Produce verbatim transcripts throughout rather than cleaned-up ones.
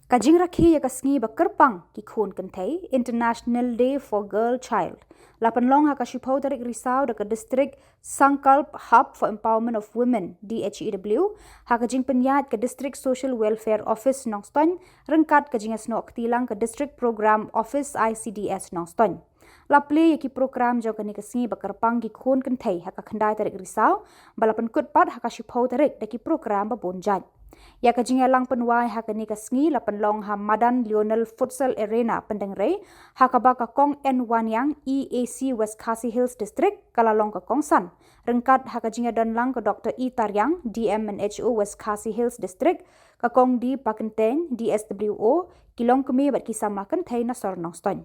Ka jingrakhe ïa ka sngi ba kyrpang ki khun kynthei, International Day for Girl Child, la pynlong ha ka shiphew tarik Risaw da ka District Sankalp Hub for Empowerment of Women, D H E W, ha ka jingpynïaid ka District Social Welfare Office Nongstoiñ, ryngkat ka jingïasnoh kti lang ka District Program Office, I C D S, Nongstoiñ. La plie ïa ki program jong kane ka sngi ba kyrpang ki khun kynthei ha ka khyndai tarik Risaw, ba la pynkut pat ha ka shiphew tarik da ki program ba bun jait. Ïa ka jingïalang pynwai ha kane ka sngi la pynlong ha madan Lionel Futsal Arena, Pyndengrei, ha kaba ka Kong N Waniang, E A C West Khasi Hills District, ka la long ka kongsan, ryngkat ha ka jingïadon lang ka Doctor E Tariang, D M and H O West Khasi Hills District, ka Kong D Pakenteng, D S W O, ki longkmie bad ki samla kynthei na sor Nongstoiñ.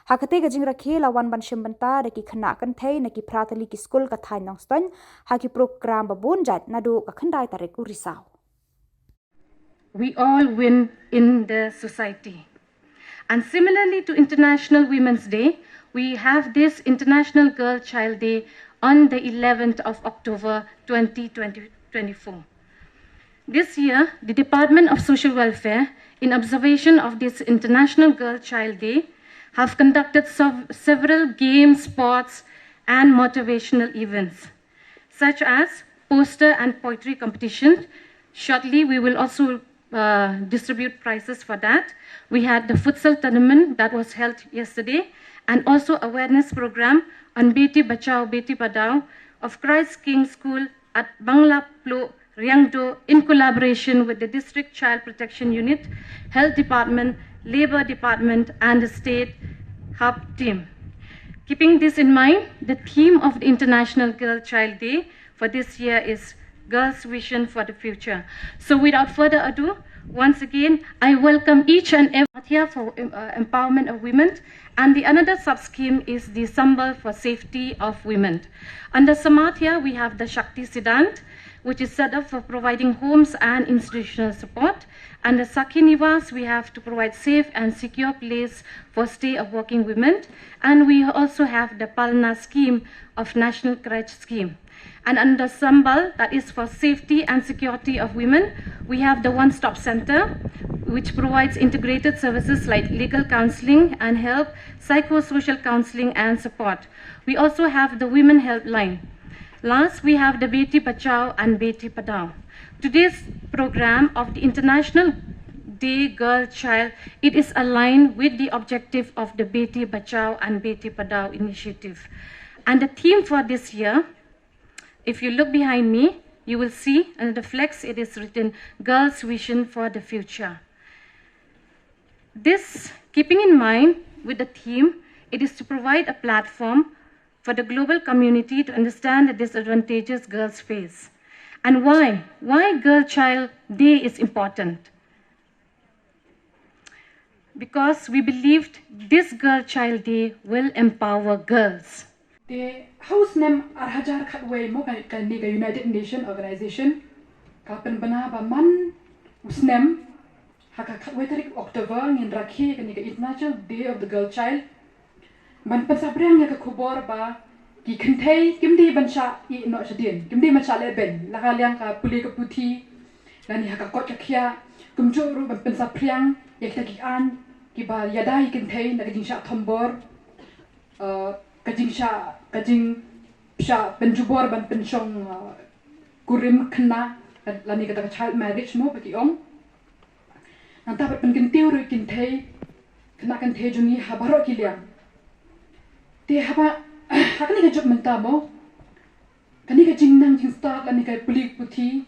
Ha katei ka jingrakhe la wan ban shim bynta da ki khynnah kynthei na ki phra tylli ki skul ka thaiñ Nongstoiñ ha ki program ba bun jait naduh ka khyndai tarik u Risaw. We all win in the society. And similarly to International Women's Day, we have this International Girl Child Day on the eleventh of October twenty twenty-four. This year, the Department of Social Welfare, in observation of this International Girl Child Day, have conducted sev- several games, sports, and motivational events, such as poster and poetry competition. Shortly, we will also uh, distribute prizes for that. We had the futsal tournament that was held yesterday, and also awareness program on Beti Bachao Beti Padhao of Christ King School at Bangla Plo, Riangdo, in collaboration with the District Child Protection Unit, Health Department, Labour Department, and the State Hub team. Keeping this in mind, the theme of the International Girl Child Day for this year is Girls' Vision for the Future. So without further ado, once again, I welcome each and every Samarthya for uh, empowerment of women, and the another sub-scheme is the Sambal for safety of women. Under Samarthya, we have the Shakti Siddhant, which is set up for providing homes and institutional support. Under Sakhi Nivas, we have to provide safe and secure place for stay of working women. And we also have the Palna scheme of National Crèche Scheme. And under Sambal, that is for safety and security of women, we have the One Stop Center, which provides integrated services like legal counseling and help, psychosocial counseling and support. We also have the Women Helpline. Last, we have the Beti Bachao and Beti Padhao. Today's program of the International Day Girl Child, it is aligned with the objective of the Beti Bachao and Beti Padhao initiative. And the theme for this year, if you look behind me, you will see under the flex it is written Girls' Vision for the Future. This, keeping in mind with the theme, it is to provide a platform for the global community to understand the disadvantages girls face and why why Girl Child Day is important. Because we believed this Girl Child Day will empower girls. Te ha u snem ar hajar khatwei mo ka, kane ka United Nation Organization ka pynbna ba man u snem ha ka khatwei tarik October ngin rakhe kane ka International Day of the Girl Child ban pynsaphriang ïa ka khubor ba ki kynthei kim dei ban shah ïeh noh shadien, kim dei ban shah leh beiñ la ka liang ka pule ka puthi lane ha ka koit ka khiah, kumjuh ruh ban pynsaphriang ïa kita ki aiñ kiba ïada ïa ki kynthei na ka jingshah thombor, uh, ka jingshah, ka jingshah pynjubor ban pynshong, uh, kurim khynnah lane kata ka child marriage mo ba ki ong. Nangta pat pynkyntiew ruh ïa ki kynthei, khynnah kynthei jong ngi ha baroh ki liang. Te haba ha kane ka juk mynta mo, kane ka jingnang jingstad lane ka pule puthi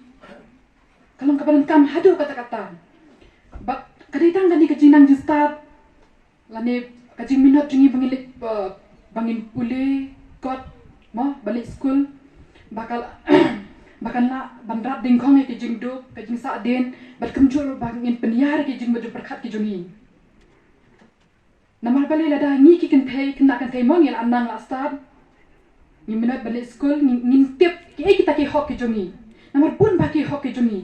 ka long kaba donkam haduh katta katta. Bad ka dei tang kane ka jingnang jingstad lane ka jingminot jong ngi ba ngin leit, ba, ba ngin pule kot mo, ba leit skul, ba ka, ba kan lah ban rat dyngkhong ïa ki jingduk, ka jingsahdien, bad kumjuh ruh ba ngin pynïar ïa ki jingmut jingpyrkhat ki jong ngi. Namar balei lada ngi ki kynthei, khynnah kynthei mo, ngi la nang la stad, ngi minot ban leit skul, ngi, ngin tip kiei kita ki hok ki jong ngi. Namar bun bha ki hok ki jong ngi.